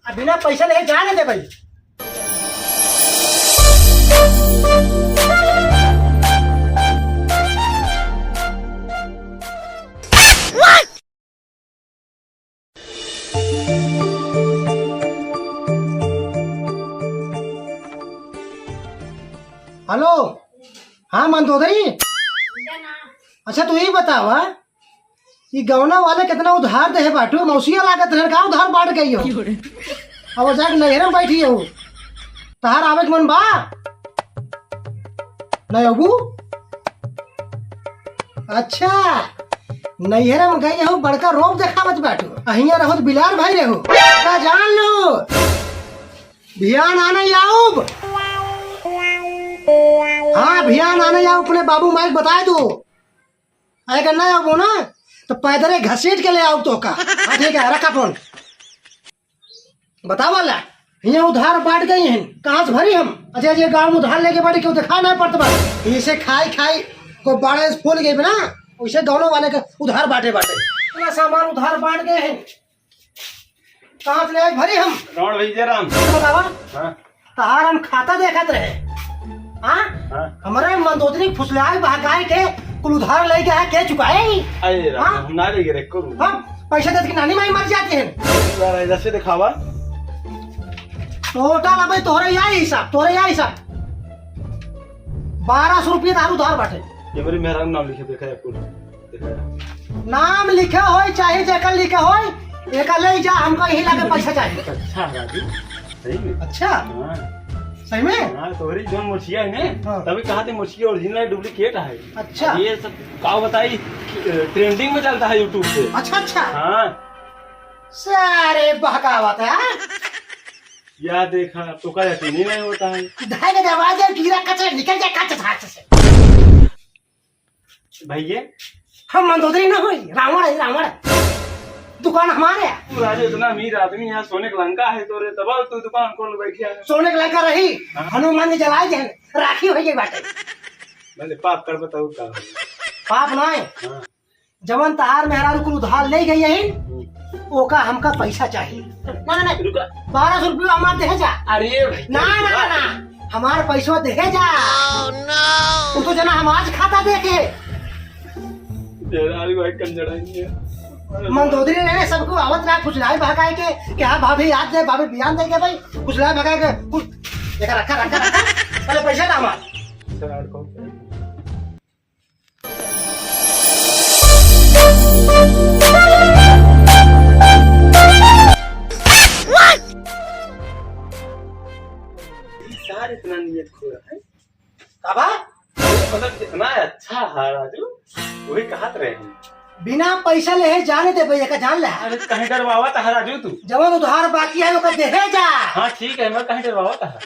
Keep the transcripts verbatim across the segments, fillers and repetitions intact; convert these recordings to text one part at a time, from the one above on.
अब बिना पैसा लेहे जाने दे भाई। हेलो, हाँ मंदोदरी। अच्छा, तू ई बतावा, ई गौना वाले कितना उधार देहे बाटू? मौसिया लागत रहे, का उधार बांट गई हो? अब जाके नैहरे में बैठी हो, तहार आवे के मन बा? नहीं अबू? अच्छा, नैहरे में गई हो, बड़का रोब देखावत बाटू, अहिया रहो तो बिलार भाई रहो, का जान लो, भियान आने आउब। हाँ, भियान आने आउब, अपने बाबू माई के बताए दो। अगर ना आउबो ना, तो पैदरे घसीट के ले आउब तोहका। हाँ, ठीक है, रखा फोन। बतावा ला, हियाँ उधार बांट गई हैं, कहाँ से भरी हम? अजय, अजय गाँव में उधार लेके बाटे, क्यों देखा ना पड़त बा? इसे खाई खाई को बाड़ा से फूल गई बना, उसे दोनों वाले के उधार बांटे बाटे। इतना सामान उधार बांट गए हैं, कहाँ से ले आए भरी हम? रावण भैया राम। तो बतावा, हाँ। तहार हम खाता देखत रहे। हाँ? हाँ। हमरे मंदोदरी फुसलाए बहकाए के कुल उधार लेके आए, के चुकाए? अरे राम, हाँ? हम ना लेके रे करू। हम पैसा देत की नानी माई मर जाती है। यार, ऐसे दिखावा। टोटल अबे तोहरे या हिसाब, तोहरे या हिसाब। बारह सौ रुपये दारू उधार बाटे। ये मेरी मेहरारू नाम लिखे देखा है कुल। नाम लिखे होई चाहे जेकर लिखे होई, एका ले जा, हमको यही लगे पैसा चाहिए। अच्छा राजू, सही में? अच्छा। हाँ। सही में? हाँ, तोहरी जौन मोचिया है ने, हाँ। तभी कहा थे मोचिया original है, duplicate है। अच्छा। अब ये सब का बताई, trending में चलता है YouTube पे। अच्छा, अच्छा। हाँ। सारे बहकावत है, हाँ? या देखा, तो का यकीन ही नहीं होता है। धागे दरवाजे कीड़ा कचरे निकल जाए, कच झाच से। भैया, हम मंदोदरी ना होई, रावण है, रावण। दुकान हमारे है। तू राजू इतना अमीर आदमी है, सोने का लंका है तोरे, तब तू दुकान खोल बैठे है। सोने का लंका रही, हाँ। हनुमान जी जलाए देहन, राखी हो गई बाटे। भले पाप कर बताऊ का। पाप ना है। हाँ। जवन तहार मेहरारू कुल उधार ले गई है, हम्म। ओका हमका पैसा चाहिए। ना, ना, ना, रुका। बारह सौ रुपया हमार देहे जा। अरे भाई, ना, ना, ना, ना, हमार पैसा देहे जा। Oh, no। तू तो जना हम आज खाता देखे। तेरा भी भाई कम जड़ाएंगे। मंदोदरी ने सबको आवत रहा, फुसलाए भगाए के, कि हाँ भाभी आज दे, भाभी बियान दे के भाई, फुसलाए भगाए के, कुछ, देखा, रखा, रखा, रखा। पहले पैसा दा हमार। सर, और कौन सा? ई सार इतना नियत खोरा है। का बा? मतलब, इतना अच्छा है राजू, वही कहत रहे हैं। बिना पैसा लेहे जाने दे भैया का जान ले। अरे, कहीं डरवावत है राजू तू। जवन उधार बाकी है, ओका देहे जा। हाँ, ठीक है, मैं कहीं डरवावत है।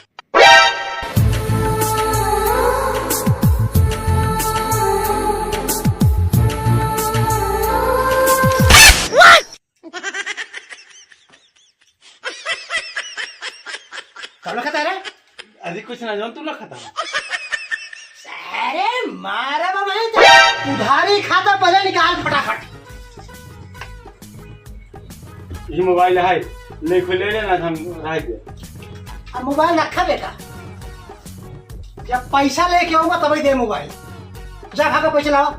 का लखत है रे? अरे कुछ ना जान, तू लखत है। अरे मारे बाबा, ये तो उधारी खाता, पहले निकाल फटाफट। ये मोबाइल है, ले खोले ले ना, हम रह गए। अब मोबाइल रखा बेटा, जब पैसा लेके आऊंगा तभी दे मोबाइल। जा भागा पैसा लाओ।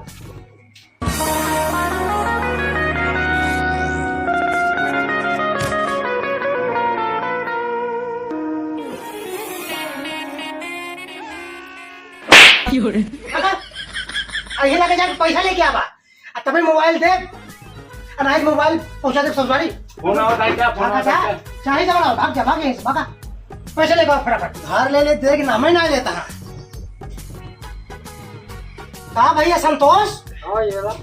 अरे, अरे, लगे जाके पैसा लेके आवा, आ तबे मोबाइल दे, आ नहीं मोबाइल पहुंचा दे ससुरारी। फोन आवत है क्या? फोन आवत है क्या? चाहे जाओ ना, भाग जा, भाग यहाँ से, भागा। पैसे लेके आओ फटाफट। उधार ले ले, दे के नाम ही ना लेता है। का भैया संतोष? हाँ, ये रहा।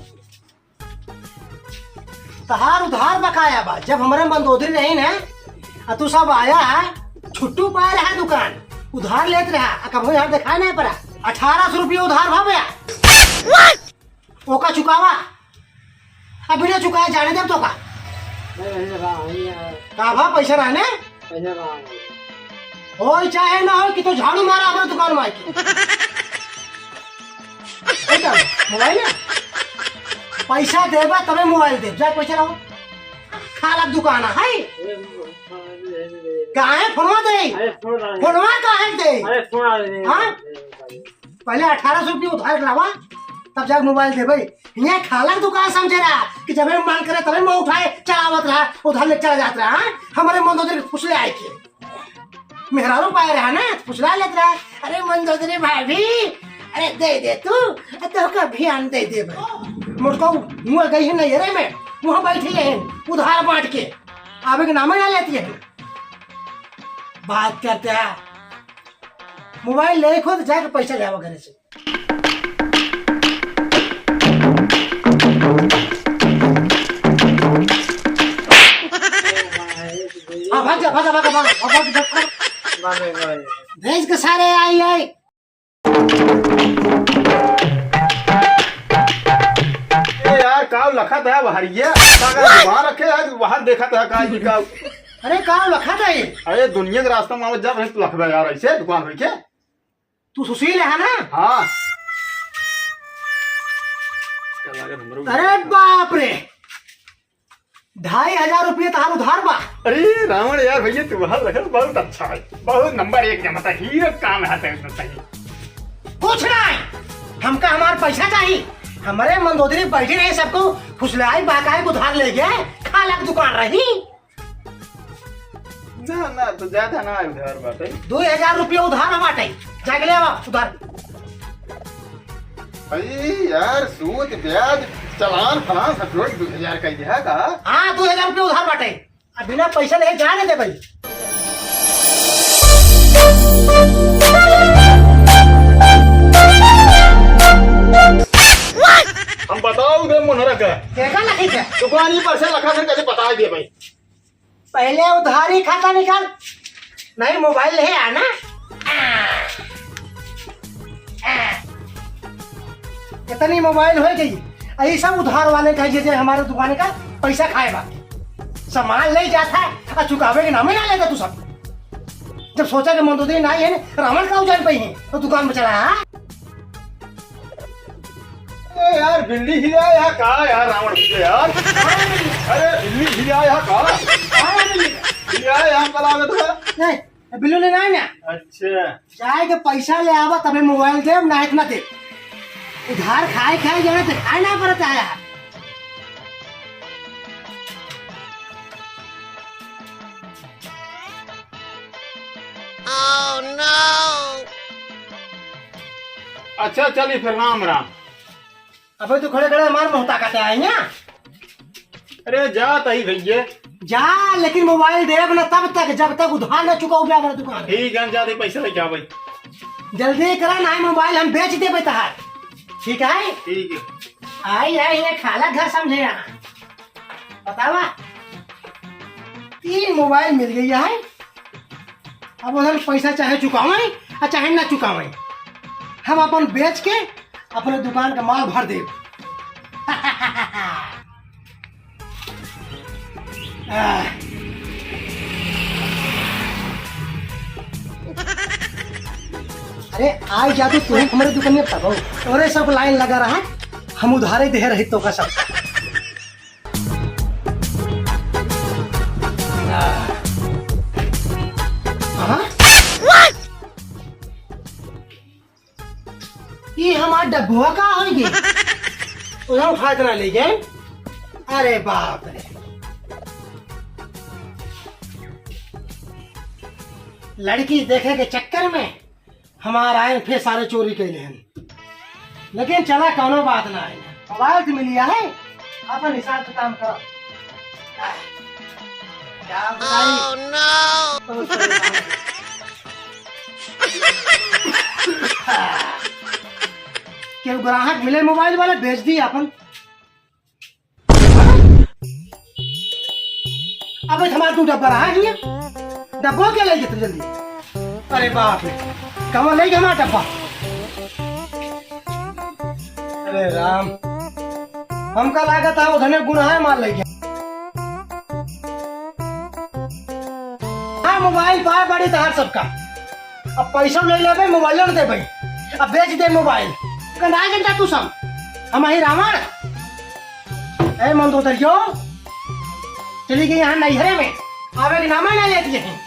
तहार उधार बकाया बा। जब हमरे मंदोदरी रही ना, आ तू सब आया है, छुट्टू पाए रहा दुकान, उधार लेत रहा, आ कबहू यहाँ दिखाई नहीं पड़ा। अठारह सौ रुपया उधार भा भैया। ओका चुकावा, अभी ना चुकाया, जाने देब तो का। नहीं, नहीं, रहा, नहीं, यार। का भा पैसा रहने? पैसा रहा नहीं। होय चाहे ना होय कि तो झाड़ू मारा अपने दुकान में आके। ए, का मोबाइल है? पैसा देबा तबे मोबाइल देब। जा पैसा लाओ। खाला दुकान है। ए, काहे फोनवा दे? अरे सुन रहा है। फोनवा काहे दे? अरे सुन रहा है। हाँ? पहले अठारह सौ रुपया उधार लावा, तब जाके मोबाइल देबे। हियाँ खाला के दुकान समझे रहा कि जबे मन करे तबे मुँह उठाए चलावत रहा, उधार ले चला जात रहा। हाँ? हमरे मंदोदरी के फुसले आए के। मेहरारू पाए रहा ना, तो फुसला लेत रहा, "अरे मंदोदरी भाभी, अरे दे दे तू, तोहका भियान दे देबे।" मोटको मुँह गई है नैहरे में, वहाँ बैठी है उधार बाँट के, आवे के नामे ना लेती है। बात करते हैं, मोबाइल ले खुद जाके पैसा ले आवा घरे से। हाँ, भाग जा, भाग जा, भाग जा, भाग जा, भाग जा, भाग जा। भेज के सारे आई, आई। ए यार, काव लखत है बहरिया? का, का दुकान रखे है, बाहर देखत है का जी काव? अरे, काव लखत है? अरे, दुनिया के रास्ता में आवत जात रहे, तू लखबे यार, ऐसे दुकान रखे? तू सुशील है ना? हाँ। अरे बाप रे, ढाई हजार रुपये तहार उधार बा। अरे रावण यार, भैया तुम्हार रखल बहुत अच्छा है, बहुत नंबर एक जमता, हीरो काम है तेरे तो सही। कुछ ना है, हमका हमार पैसा चाहिए। हमारे मंदोदरी बैठी रही, सबको फुसलाई बहकाए उधार ले गए, खाला के दुकान रही। ना, ना, तो ज्यादा ना है उधार बाटे। दो हजार रुपया उधार ना बाटे, जाके ले आवा उधार। अरे यार, सूद, ब्याज, चालान, फलान सब जोड़ के दो हजार कह दिया का? हाँ, दो हजार रुपया उधार बाटे, अब बिना पैसा ले जाने दे भाई। हम बताओ दे मुनहरा के। देखा नहीं क्या? दुकानी पर से लखा से कभी बता दिए भाई। पहले उधारी खाता निकाल, नहीं मोबाइल नहीं आना। इतनी मोबाइल हो गई, यही सब उधार वाले का, जे जे हमारे दुकान का पैसा खाए बा, सामान ले जाता है और चुकावे के नाम ही ना लेता तू सब। जब सोचा कि मंदोदरी ना आई है ना, रावण का उजान पे ही तो दुकान में चला है। ए यार, बिल्ली हिलाया है का यार, रावण के यार? अरे, बिल्ली हिलाया है का? हिलाया है हमका लागत है। नहीं, बिल्ली नहीं ना। अच्छा। जाए के पैसा ले आवा, तबे मोबाइल दे, ना इतना दे। उधार खाए खाए जाने से खाए ना पड़ता है यार। अच्छा, चली फिर, राम राम। अबे तू खड़े खड़े हमार मुँह ताकत है यहाँ। अरे जा तही भैया। जा, लेकिन मोबाइल देब ना तब तक, जब तक उधार ना चुकाओगे हमारे दुकान। ठीक है, हम जाते पैसा लेके आवे। जल्दी करा ना, मोबाइल हम बेच देबे तहार। ठीक है? ठीक है। आई है ये खाला घर समझे यहाँ। बतावा, तीन मोबाइल मिल गई है। अब उधर पैसा चाहे चुकावे और चाहे ना चुकावे, हम अपन बेच के अपने दुकान का माल भर देब। आह। अरे, आई जादू, तू हमारे दुकान में तब हो। अरे, सब लाइन लगा रहा, हम उधारे दे रहे तो का सब। हाँ? ई हमार डब्बुआ का होई गई? उधर उठा के ना ले गए। अरे बाप रे। लड़की देखे के चक्कर में हमार आयन फिर सारे चोरी कैले हैं। लेकिन चला, कौनो बात ना है, मोबाइल तो मिल गया है, अपन हिसाब से काम करो। क्या बताई? केहू ग्राहक मिले मोबाइल वाला, बेच दी अपन। अबे हमार तू डब्बा रहा है, डब्बा क्या ले गए तू जल्दी? अरे बाप रे, कहाँ ले गए हमारा डब्बा? अरे राम, हमका लागत है उधने गुनाह मार ले गया। हाँ, मोबाइल पाए बड़ी तहार सबका। अब पैसा ले लेबे, मोबाइलो न देबे। अब बेच दे मोबाइल। कंधा जनता तू सब। हम ही रावण। ए मंदोदरियो, चली गई यहाँ नैहरे में। आवे के नामे ना लेती है।